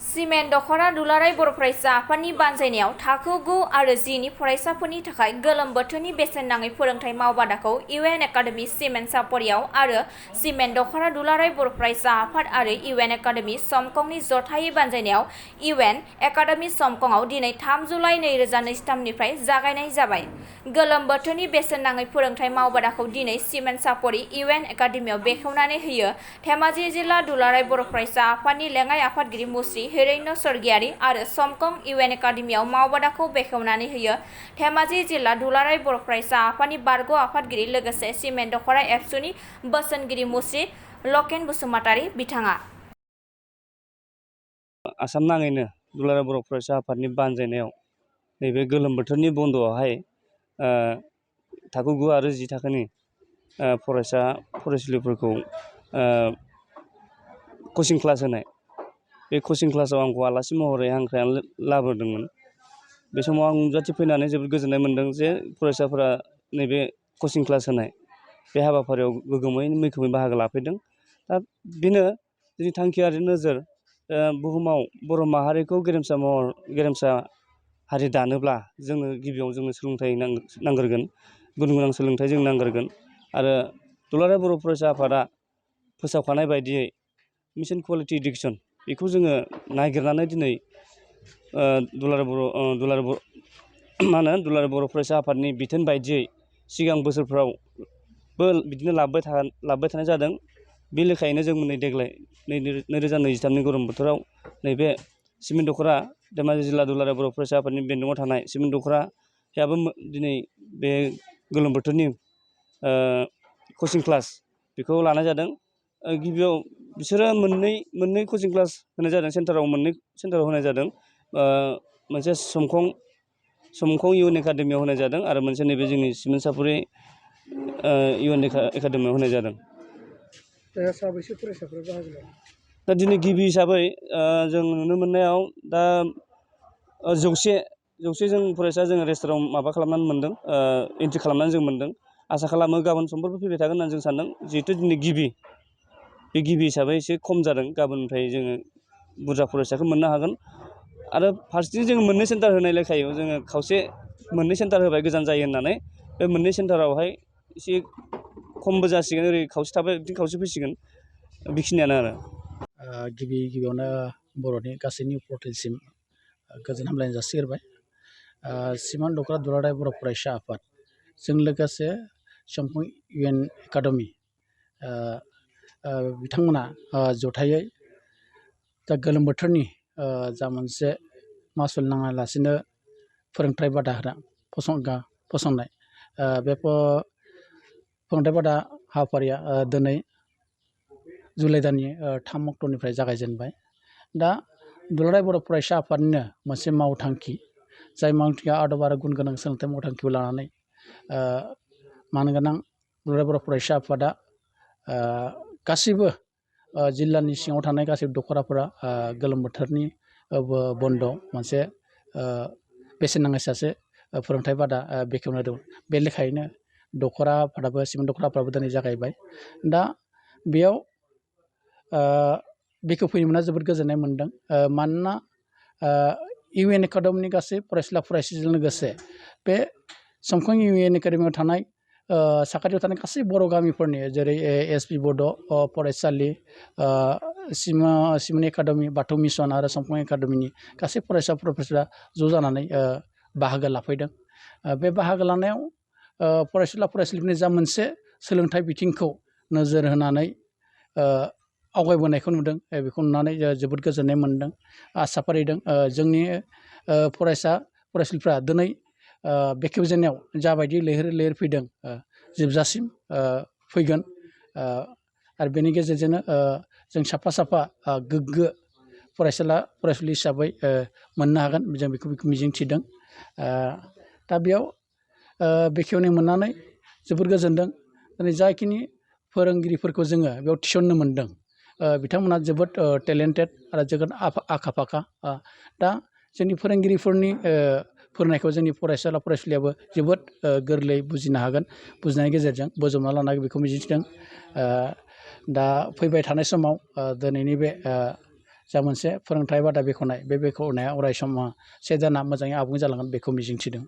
Cement दख'रा दुलाराय बर' फरायसा आफादनि बानजायनायाव थाखो 9 आरो 10 नि फरायसाफोरनि थाखाय गोलोम बोथोरनि बेसेन नाङै फोरोंथाय मावबादाखौ इउएन एकाडेमि सिमेन्ट सापरियाव आरो सिमेन्ट दख'रा दुलाराय बर' फरायसा आफाद आरो इउएन एकाडेमि समकंनि जथायै बानजायनायाव इउएन एकाडेमि समकंआव दिनै 3 जुलाइ 2023 निफ्राय जागायनाय जाबाय। गोलोम बोथोरनि बेसेन नाङै फोरोंथाय मावबादाखौ दिनै सिमेन्ट सापरि इउएन एकाडेमियाव बेखेवनानै होयो धेमाजि जिल्ला दुलाराय बर' फरायसा आफादनि लेङाइ आफादगिरि मुस्रि हिरण्य स्वर्गियारि आरो समकं इउएन एकाडेमियाव मावबादाखौ बेखेवनानै होयो धेमाजि जिल्ला दुलाराय बर' फरायसा आफादनि बारग' आफादगिरि लोगोसे सिमेन्ट दख'रा एबसुनि बोसोनगिरि मुस्रि लकेन बसुमतारी बिथाङा। आसाम नाङैनो दुलाराय बर' फरायसा आफादनि बानजायनायाव नैबे गोलोम बोथोरनि बन्द'आवहाय थाखो 9 आरो 10 थाखोनि फरायसा फरायसुलिफोरखौ कचिं क्लास होनाय बे कचिं क्लासाव आंखौ आलासि महरै हांख्रायनानै लाबोदोंमोन। बे समाव आं नुजाथि फैनानै जोबोद गोजोननाय मोन्दों जे फरायसाफोरा नैबे कचिं क्लास होनाय बे हाबाफारियाव गोगोमै मैखोमै बाहागो लाफैदों। दा बेनो जोंनि थांखियारि नोजोर बुहुमाव बर' माहारिखौ गेरेमसा हारि दानोब्ला जोंनो गिबियाव जोंनो सोलोंथाइ नांग्रोगोन, गुन गोनां सोलोंथाइ जों नांग्रोगोन आरो दुलाराय बर' फरायसा आफादा फोसावखानाय बायदियै मिशन कुवालिटि इडुकेसन बेखौ जोङो नागिरनानै दिनै दुलाराय बर' फरायसा आफादनि बिथोन बायदियै सिगां बोसोरफ्रावबो बिदिनो लाबोबाय थानाय जादों। बे लेखायैनो जों देग्लाय 2023नि गरम बोथोराव नैबे सिमेन्ट दख'रा धेमाजि जिल्ला दुलाराय बर' फरायसा आफादनि बेन्दोङाव थानाय सिमेन्ट दख'रायाबो दिनै बे गोलोम बोथोरनि कचिं क्लास बेखौ लानाय जादों। गिबियाव बिसोरो मोननै कचिं क्लास होनाय जादों, सेन्टाराव होनाय जादों। मोनसे समखं इउएन एकाडेमियाव होनाय जादों आरो मोनसे नैबे जोंनि सिमेन्ट सापरि इउएन एकाडेमियाव होनाय जादों। साबैसे फरायसाफोरा बाहागो लादों? दा दिनै गिबि हिसाबै जों नुनो मोननायाव दा 100 जों फरायसा जोङो रेजिस्टाराव माबा खालामनानै मोन्दों, एन्ट्रि खालामनानै जों मोन्दों। आसा खालामो गाबोन समफोरबो फैबाय थागोन होननानै जों सानदों। जिहेथु दिनै बे गिबि हिसाबै एसे खम जादों। गाबोननिफ्राय जोङो बुरजा फरायसाखौ मोननो हागोन आरो फारसेथिं जोङो मोननै सेन्टार होनाय लेखायाव जोङो मोननै सेन्टार होबाय गोजान जायो होननानै बे मोननै सेन्टारावहाय एसे खमबो जासिगोन, ओरै खावसे थाबाय बिथिं खावसे फैसिगोन, बेखिनियानो आरो। गिबियावनो बर'नि गासै निउ पर्टेलसिम गोजोन हामलायनाय जासिग्रोबाय। सिमेन्ट दख'रा दुलाराय बर' फरायसा आफादजों लोगोसे समकं इउएन एकाडेमि बिथांमोना जथायै दा गोलोम बोथोरनि जा मोनसे मासुल नाङालासिनो फोरोंथाय बादा फसंनाय बे फोरोंथाय बादा हाबाफारिया दिनै जुलाइ दाननि 3 अक्ट'निफ्राय जागायजेनबाय। दा दुलाराय बर' फरायसा आफादनिनो मोनसे मावथांखि, जाय मावथांखिया आदब आरो गुन गोनां सोलोंथाइ मावथांखिखौ लानानै मानगोनां दुलाराय बर' फरायसा आफादा गासैबो जिल्लानि सिङाव थानाय गासैबो दख'राफोरा गोलोम बोथोरनि बन्द मोनसे बेसेन नाङै सासे फोरोंथाय बादा बेखेवना होदों। बे लेखायैनो सिमेन्ट दख'रा आफादाबो दिनै जागायबाय। दा बेयाव बेखेवफैनो मोनना जोबोद गोजोननाय मोन्दों। मानोना इउएन एकाडेमिनि गासै फरायसुलिजों लोगोसे बे समकं इउएन एकाडेमियाव थानाय साखाथियाव थानाय गासै बर' गामिफोरनि जेरै एसपि बड' फरायसालि, सिमेन्ट एकाडेमि, बाथौ मिसन आरो समकं एकाडेमिनि गासै फरायसाफोरा ज' जानानै बाहागो लाफैदों। बे बाहागो लानायाव फरायसुलिफोरनि जा मोनसे सोलोंथाइ बिथिंखौ नोजोर होनानै आवगायबोनायखौ नुदों। बेखौ नुनानै जोबोद गोजोननाय मोन्दों। आसा फारिदों जोंनि फरायसुलिफ्रा दिनै बेखेवजेननायाव जाबायदि लैहोर फैदों जोबजासिम फैगोन आरो बेनि गेजेरजोंनो जों साफा गोग्गो फरायसुलि हिसाबै मोननो हागोन, जों बेखौ मिजिंथिदों। दा बेयाव बेखेवनो मोननानै जोबोद गोजोनदों। दिनै जाखिनि फोरोंगिरिफोरखौ जोङो बेयाव थिसननो मोन्दों, बिथांमोना जोबोद टेलेन्टेड आरो जोबोद आखा फाखा। दा जोंनि फोरोंगिरिफोरनि फोरोंनायखौ जोंनि फरायसुलियाबो जोबोद गोरलै बुजिनो हागोन। बुजिनायनि गेजेरजों बोजबना लानो हागोन बेखौ मिजिंथिदों। दा फैबाय थानाय समाव दिनैनि बे जा मोनसे फोरोंथाइ बादा बेखेवनाय बे बेखेवनाया अराय सम से दाना मोजाङै आबुं जालांगोन बेखौ मिजिंथिदों।